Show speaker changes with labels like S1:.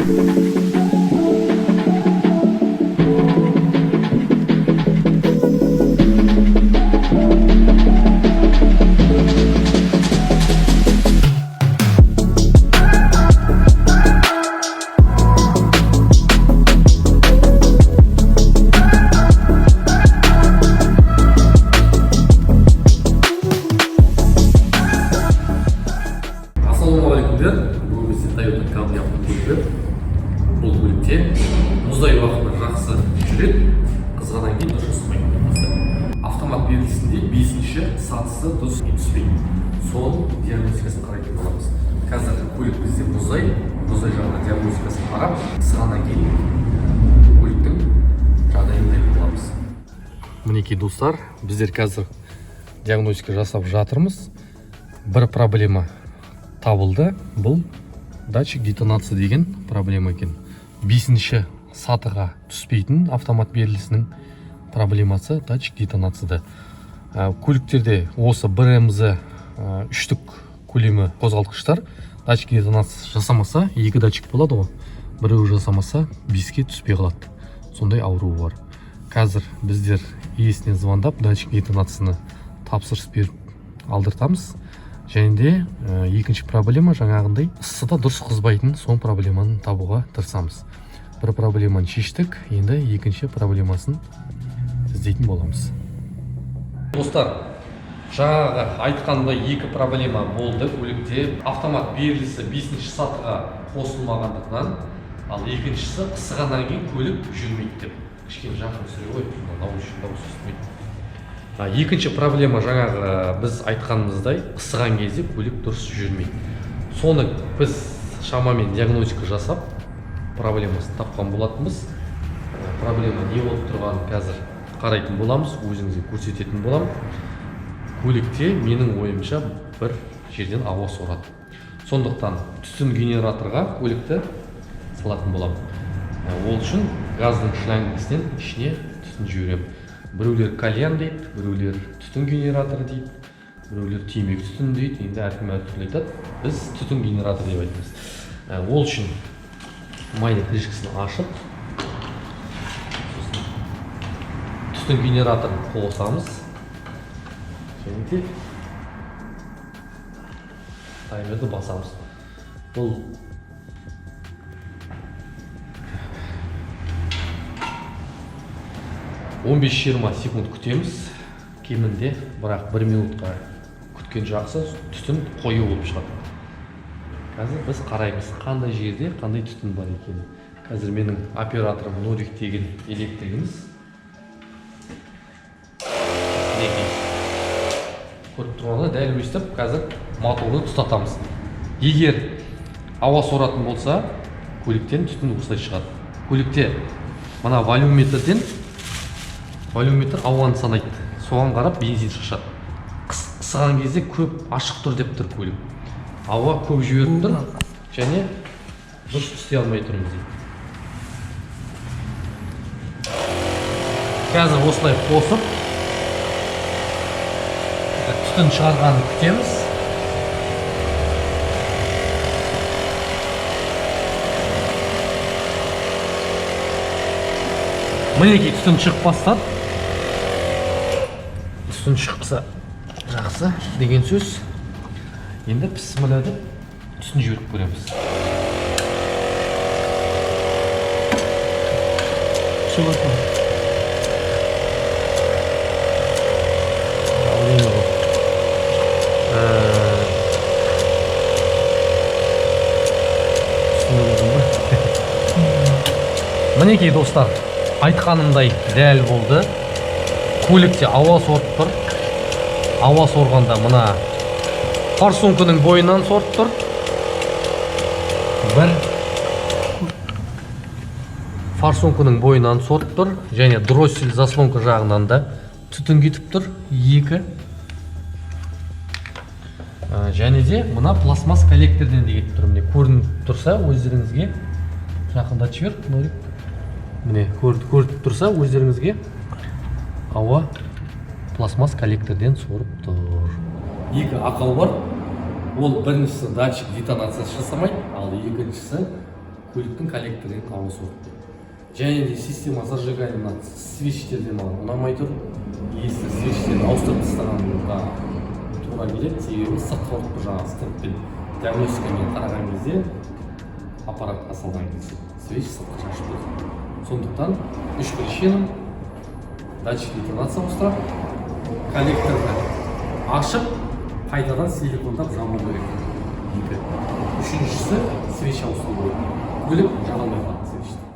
S1: Ассалаумағалейкумдер! Бүгін бізде Тойота Camry автокөлігі. Бұл көлікте мұздай уақытта жақсы жүреді, қызғаннан кейін дұрыс жасамайды. Автомат берілісінде бесінші сатысы дұрыс түспейді. Соның диагностикасын қарайтын боламыз. Қазір көлік бізде мұздай, мұздай жағынан диагностикасын қарап, ысығаннан кейін көліктің жағдайын білетін боламыз. Мінекей, достар, біздер қазір диагностика жасап жатырмыз. Бір проблема табылды. Бұл датчик детонация деген проблема екен. Бесінші сатыға түспейтін автомат берілісінің проблемасы датчик детонацияда. Көліктерде осы БРМЗ үштік көлемі қозғалтқыштар датчик детонация жасамаса, екі датчик болады ғой, біреуі жасамаса, беске түспей қалады. Сондай ауруы бар. Қазір біздер иесіне звондап, датчик детонацияны тапсырыс беріп алдыртамыз. Және де екінші проблема жаңағындай ыссыда дұрыс қызбайтын, сол проблеманы табуға тырысамыз. Бір проблеманы шештік, енді екінші проблемасын іздейтін боламыз. Достар, жаңағы айтқандай екі проблема болды көлікте: автомат берілісі бесінші сатыға қосылмағандықтан, ал екіншісі ысығаннан кейін көлік жүрмейді деп. Кішкене жақын түсіре ғой, мына дауыс естімейді. Екінші проблема жаңағы біз айтқанымыздай, ысыған кезде көлік дұрыс жүрмейді. Соны біз шамамен диагностика жасап, проблемасын тапқан болатынбыз. Проблема не болып тұрғанын қазір қарайтын боламыз, өзіңізге көрсететін боламын. Көлікте, менің ойымша, бір жерден ауа сорады. Сондықтан түтін генераторға көлікті салатын боламын. Ол үшін газдың шлангісінен ішіне түтін жіберемін. Біреулер кальян дейді, біреулер түтін генераторы дейді, біреулер темекі түтін дейді, енді әркім әртүрлі айтады. Біз түтін генератор деп айтамыз. Ол үшін майдың крышкасын ашып, сосын түтін генераторын қосамыз және де таймерді басамыз. Бұл 15-20 секунд күтеміз кемінде, бірақ бір минутқа күткен жақсы. Түтін қою болып шығады. Қазір біз қараймыз, қандай жерде қандай түтін бар екенін. Қазір менің операторым Нурик деген электригіміз, мінекей, көріп тұрғандай, дәл өйстіп қазір моторды тұтатамыз. Егер ауа соратын болса, көліктен түтін осылай шығады. Көлікте мына волюметрден, волюметр ауаны санайды, соған қарап бензин шашады. Ысыған кезде көп ашық тұр деп тұр, көлік ауа көп жіберіп тұр және дұрыс істей алмай тұрмыз дейді. Қазір осылай қосып, түтін шығарғанын күтеміз. Мінекей, түтін шығып бастады. Түтін шықса, жақсы деген сөз. Енді пісміллә деп түтін жіберіп көреміз.
S2: Шығып.
S1: Давление ғой. Түсініп отырмын ба? Мінекей, достар, айтқанымдай дәл болды. Көлікте ауа сорып тұр. Ауа сорғанда мына форсунканың бойынан сорып тұр. Бір форсунканың бойынан сорып тұр және дроссель заслонка жағынан да түтін кетіп тұр. Екі. Және де мына пластмасс коллекторден де кетіп тұр. Міне, көрініп тұрса өздеріңізге, жақындатып жібер, Нурик. Міне, көрініп тұрса өздеріңізге, ауа пластмасс коллекторден сорып тұр. Екі ақау бар. Ол біріншісі датчик детонациясы жасамайды, ал екіншісі Көліктің коллекторынан ауа сорып тұр. Және де система зажигания, мына свечтерден маған ұнамай тұр. Иесі свечтерді ауыстырып тастағанға тура келеді, себебі сыртқа ұрып тұр. Жаңағы стендпен, диагностикамен қараған кезде, аппаратқа салған кезде свеч сыртқа шашып тұр. Сондықтан үш причина: датчик детонация ауыстырады, коллекторды ашып, қайтадан силикондап жабу керек, екі, үшіншісі свеч ауыстыру керек. Көлік жаба алмай қалады свечті.